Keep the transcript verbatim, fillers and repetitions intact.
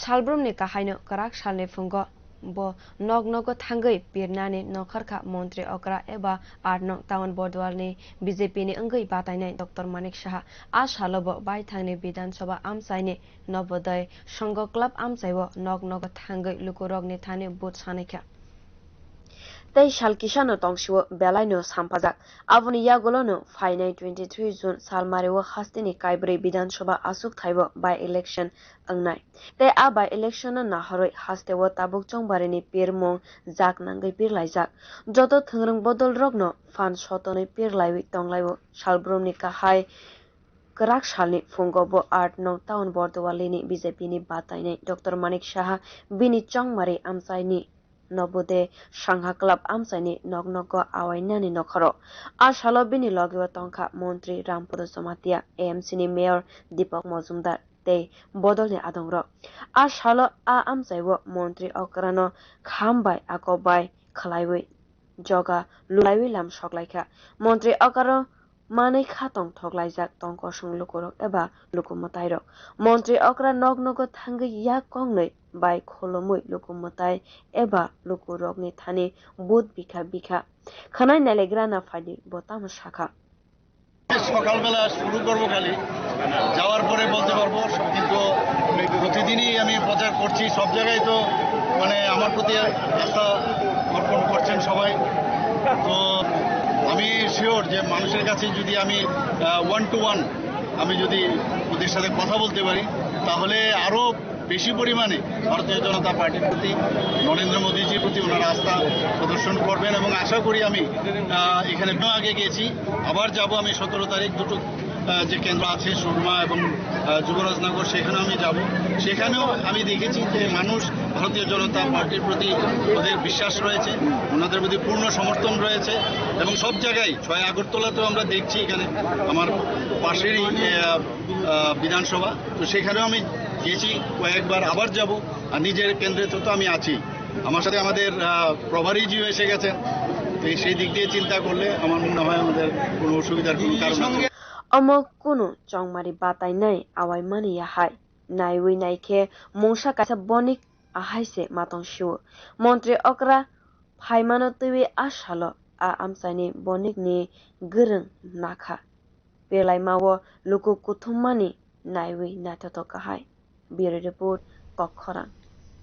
Salbrumni kahaino kwrak salni phungo bo nok nogo thangwi pirnani nokharkha montri okra eba aat nong town Bordwalni B J P ni wngwi batainai Doctor Manik Saha. A salo bo baithangni Bidhan Sabha amchaini Nobodoi Sangha Club amchaio nok nogo thangwi lukurokni thani vote sanaikha. Tei sal kisano tongsio belaino samphajak. Aboni yagulono phainai twenty-three June salmario hasteni kaibrwi Bidhan Sabha achuk thaibo by election wngnai. Tei a by election no nahorwi hasteo tabuk chongbarini pirmung jak nangwi pirlaijak. Joto thwngrwng bodolrokno phan sotonwi pirlaiwi tonglaio. Salbrumni kahai kwrak salni phungo bo aat nong town Bordwalini B J P ni batainai Doctor Manik Saha bini chongmari amchaini Nobodoi Sangha Club amchaini nok nogo awainani nokhoro. A salo bini logeo tongkha montri Rampada Jamatia, A M C ni mayor Deepak Majumdar tei bodolni adongrok. A salo a amchaio montri okrano kham bai akok bai khwlaiwi joga lulaiwi lam soklaikha. Montri okra manwi kha tongthok laijak tong kosong lukurok eba luku mwtairok. Montri okra nok nogo thangwi yak kongnwi bai khulumwi luku mwtai eba lukurokni thani vote bikha bikha. Khwnai nailagrana phaidi bo tamo sakha. সকালবেলা শুরু করবো খালি, যাওয়ার পরে বলতে পারবো। কিন্তু প্রতিদিনই আমি প্রচার করছি, সব জায়গায় তো মানে আমার প্রতি আস্থা অর্পণ করছেন সবাই। তো আমি শিওর যে মানুষের কাছে যদি আমি ওয়ান টু ওয়ান আমি যদি ওদের সাথে কথা বলতে পারি, তাহলে আরও বেশি পরিমাণে ভারতীয় জনতা পার্টির প্রতি, নরেন্দ্র মোদীজির প্রতি ওনারা আস্থা প্রদর্শন করবেন এবং আশা করি আমি আহ, এখানে আগে গেছি, আবার যাব আমি সতেরো তারিখ। দুটো আহ, যে কেন্দ্র আছে সুরমা এবং আহ, যুবরাজনগর, সেখানে আমি যাব। সেখানেও আমি দেখেছি যে মানুষ ভারতীয় জনতা পার্টির প্রতি ওদের বিশ্বাস রয়েছে, ওনাদের প্রতি পূর্ণ সমর্থন রয়েছে এবং সব জায়গায় ছয় আগরতলাতেও আমরা দেখছি এখানে আমার পাশেরই আহ, আহ, বিধানসভা, তো সেখানেও আমি গেছি কয়েকবার, আবার যাব। আর নিজের কেন্দ্রে তো তো আমি আছি, আমার সাথে আমাদের আহ, প্রভারীজিও এসে গেছেন। তো এই সেই দিক দিয়ে চিন্তা করলে আমার মনে হয় আমাদের কোনো অসুবিধার কোনো কারণ আছে না। Omo kunu chongmari batainai awaimani yahai. Naiwi naikhe mungsa kaisa bonik ahai se matong sio. Montri okra phaimano twiwi a salo a amchaini bonikni gwrwng nakha. Pelaimao luku kuthumani naiwi naithothok kahai. Bureau Report, Kokkhorang.